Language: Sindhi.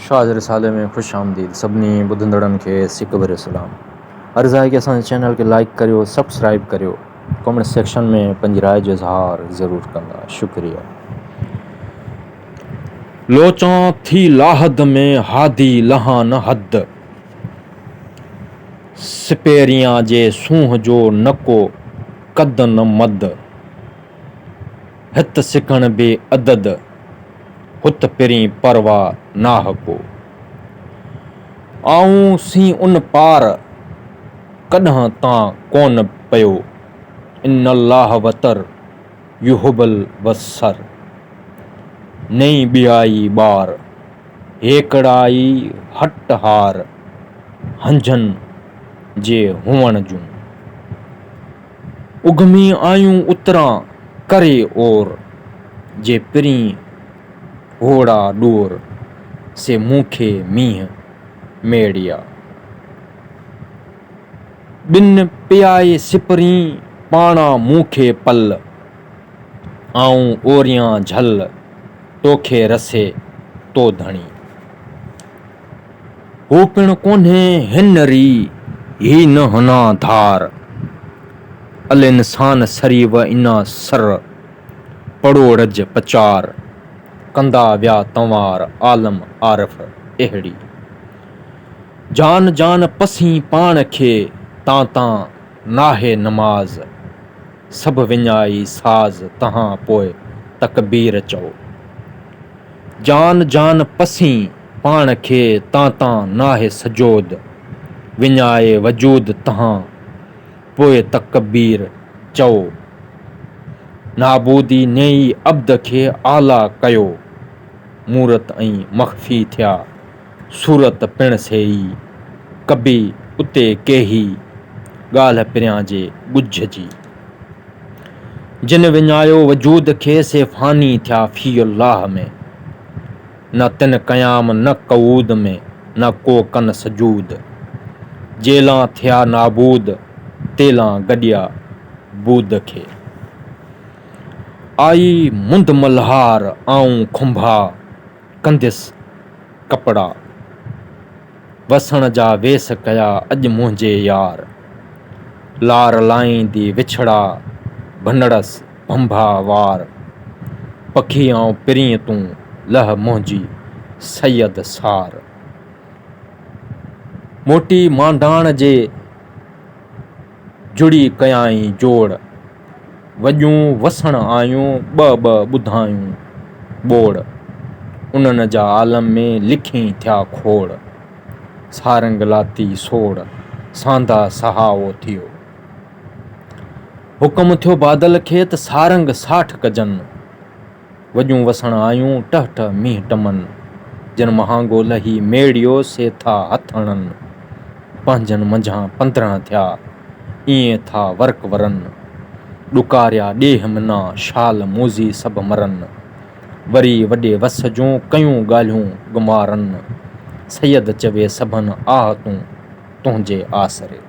شاهه جي رسالي ۾ خوش آمديد سڀني ٻڌندڙن کي سڪ ڀريو سلام. عرض آهي ڪي اسان جي چينل کي لائيڪ ڪريو سبسڪرائيب ڪريو ڪمينٽ سيڪشن ۾ پنهنجي راء جو اظهار ضرور ڪندا شڪريه. لوچان ٿي لاحد ۾ هادي لهان نه حد. سپيريان جي سونهن جو نه ڪو قد نه مد. هت سکڻ بي عدد، هت پرين پروا ناهه ڪو. آئون سين ان پار، ڪڏهن تان ڪونه پيو. ان الله وتر، يحب الوسر. نئين ٻيائي ٻار، هيڪڙائي هٽ هار، هنجهن جي هئڻ جون. اگهمي آيون اتران ڪري اور، جي پرين هوڙا ڏور، سي مون کي مينهن ميڙيا. ٻن پيائي سپرين پاڻا مون کي پل، آئون اوريان جهل، توکي رسي تو ڌڻي. هو پڻ ڪونهي هن ري، هي نه هنان ڌار. الانسان سري و انا سر، پڙوڙج پچار. ڪندا ويا تنوار، عالم عارف اهڙي. جان جان پسين پاڻ کي، تان تان ناهي نماز. سڀ وڃائي ساز، تهان پوء تڪبير چئو. جان جان پسين پاڻ کي تان تان ناهي سجود، وڃائي وجود تهان پوء تڪبير چئو. نابودي نيئي عبد کي اعليٰ ڪيو، مورت ۽ مخفي ٿيا صورت پڻ سيئي، ڪبي اتي ڪيهي ڳالهه پريان جي ڳجهه جي. جن وڃايو وجود کي سي فاني ٿيا في الله ۾، نه تن قيام نه قعود ۾ نه ڪو ڪن سجود، جيلان ٿيا نابود تيلان گڏيا بود کي. آئي منڌ ملهار آئون کنڀا ڪنديس ڪپڙا. وسڻ جا ويس ڪيا اڄ منهنجي يار. لار لائيندي وڇڙا ڀنڙس ڀنڀا وار. پکي آئون پرين تون لهه منهنجي سيد سار. موٽي مانڊاڻ جي جڙي ڪيائين جوڙ. وڄون وسڻ آيون ٻه ٻه ٻڌايون ٻوڙ. انهن جا عالم ۾ لکين ٿيا کوڙ. سارنگ لاتي سوڙ، ساندا سهائو ٿيو. حڪم ٿيو بادل کي ته سارنگ ساٺ ڪجن. وڄون وسڻ آيون، ٽهه ٽهه مينهن ٽمن. جن مهانگو لهي ميڙيو، سي ٿا هٿ هڻن. پنهنجن منجهان 15 ٿيا، ائين ٿا ورق ورن. ڏڪاريا ڏيهه منا، شال موذي سڀ مرن. وري وڏي وس جون، ڪيون ڳالهيون ڳمارن. سيد چوي سڀن، آهه تون تنهنجي آسري.